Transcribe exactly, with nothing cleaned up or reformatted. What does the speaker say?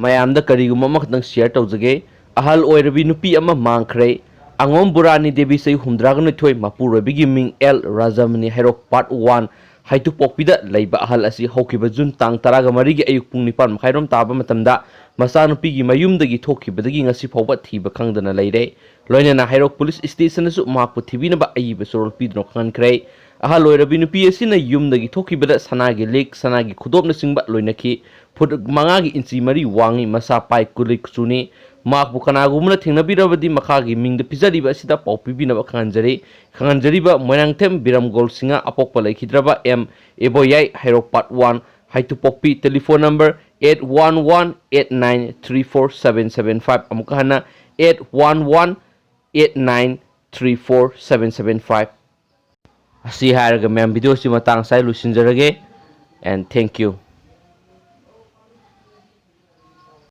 ꯃꯌꯥꯝꯗ ꯀꯔꯤꯒꯨꯝꯕ ꯑꯃꯈꯛꯇꯪ share ꯇꯧꯖꯒꯦ꯫ ꯑꯍꯜ ꯑꯣꯏꯔꯕꯤ ꯅꯨꯄꯤ ꯑꯃ ꯃꯥꯡꯈ꯭ꯔꯦ꯫ ꯑꯉꯣꯝ ꯕꯨꯔꯥꯅꯤ ꯗꯦꯕꯤ, ꯆꯍꯤ ꯍꯨꯝꯗ꯭ꯔꯥꯒ ꯅꯤꯊꯣꯏ, ꯃꯄꯨꯔꯣꯏꯕꯒꯤ ꯃꯤꯡ ꯑꯦꯜ ꯔꯥꯖꯃꯅꯤ, ꯍꯩꯔꯣꯛ part one, ꯍꯩꯇꯨꯄꯣꯛꯄꯤꯗ ꯂꯩꯕ ꯑꯍꯜ ꯑꯁꯤ ꯍꯧꯈꯤꯕ ꯖꯨꯟ ꯇꯥꯡ ꯇꯔꯥꯒ ꯃꯔꯤꯒꯤ ꯑꯌꯨꯛ ꯄꯨꯡ ꯅꯤꯄꯥꯟ ꯃꯈꯥꯏꯔꯣꯝ ꯇꯥꯕ ꯃꯇꯝꯗ ꯃꯆꯥꯅꯨꯄꯤꯒꯤ ꯃꯌꯨꯝꯗꯒꯤ ꯊꯣꯛꯈꯤꯕꯗꯒꯤ ꯉꯁꯤ ꯐꯥꯎꯕ ꯊꯤꯕ ꯈꯪꯗꯅ ꯂꯩꯔꯦ꯫ ꯂꯣꯏꯅꯅ ꯍꯩꯔꯣꯛ ꯄꯨꯂꯤꯁ ꯁ꯭ꯇꯦꯁꯟꯗꯁꯨ ꯃꯍꯥꯛꯄꯨ ꯊꯤꯕꯤꯅꯕ ꯑꯏꯕ ꯆꯨꯔꯣꯜ ꯄꯤꯗꯨꯅ ꯈꯪꯍꯟꯈ꯭ꯔꯦ꯫ ꯑꯍꯜ ꯑꯣꯏꯔꯕꯤ ꯅꯨꯄꯤ ꯑꯁꯤꯅ ꯌꯨꯝꯗꯒꯤ ꯊꯣꯛꯈꯤꯕꯗ ꯁꯅꯥꯒꯤ ꯂꯤꯛ, ꯁꯅꯥꯒꯤ ꯈꯨꯗꯣꯞꯅꯆꯤꯡꯕ ꯂꯣꯏꯅꯈꯤ꯫ ꯐꯨꯠ ꯃꯉꯥꯒꯤ ꯏꯟꯆꯤ ꯃꯔꯤ ꯋꯥꯡꯉꯤ, ꯃꯁꯥ ꯄꯥꯏ, ꯀꯨꯂꯤ ꯀꯨꯆꯨꯅꯤ꯫ ꯃꯍꯥꯛꯄꯨ ꯀꯅꯥꯒꯨꯝꯕꯅ ꯊꯦꯡꯅꯕꯤꯔꯕꯗꯤ ꯃꯈꯥꯒꯤ ꯃꯤꯡꯗ ꯄꯤꯖꯔꯤꯕ ꯑꯁꯤꯗ ꯄꯥꯎ ꯄꯤꯕꯤꯅꯕ ꯈꯪꯍꯟꯖꯔꯤ꯫ ꯈꯪꯍꯟꯖꯔꯤꯕ ꯃꯣꯏꯔꯥꯡꯊꯦꯝ ꯕꯤꯔꯝꯒꯣꯜ ꯁꯤꯡꯍ, ꯑꯄꯣꯛꯄ ꯂꯩꯈꯤꯗ꯭ꯔꯕ ꯑꯦꯝ ꯏꯕꯣꯌꯥꯏ, ꯍꯩꯔꯣꯛ part one, ꯍꯩꯇꯨꯄꯣꯛꯄꯤ, telephone number eight one one eight nine three four seven seven five, ꯑꯃꯨꯛꯀ ꯍꯟꯅ eight one one eight nine three four seven seven five꯫ ꯑꯁꯤ ꯍꯥꯏꯔꯒ ꯃꯌꯥꯝ video ꯁꯤ ꯃꯇꯥꯡ ꯑꯁꯤꯗ ꯂꯣꯏꯁꯤꯟꯖꯔꯒꯦ, and thank you꯫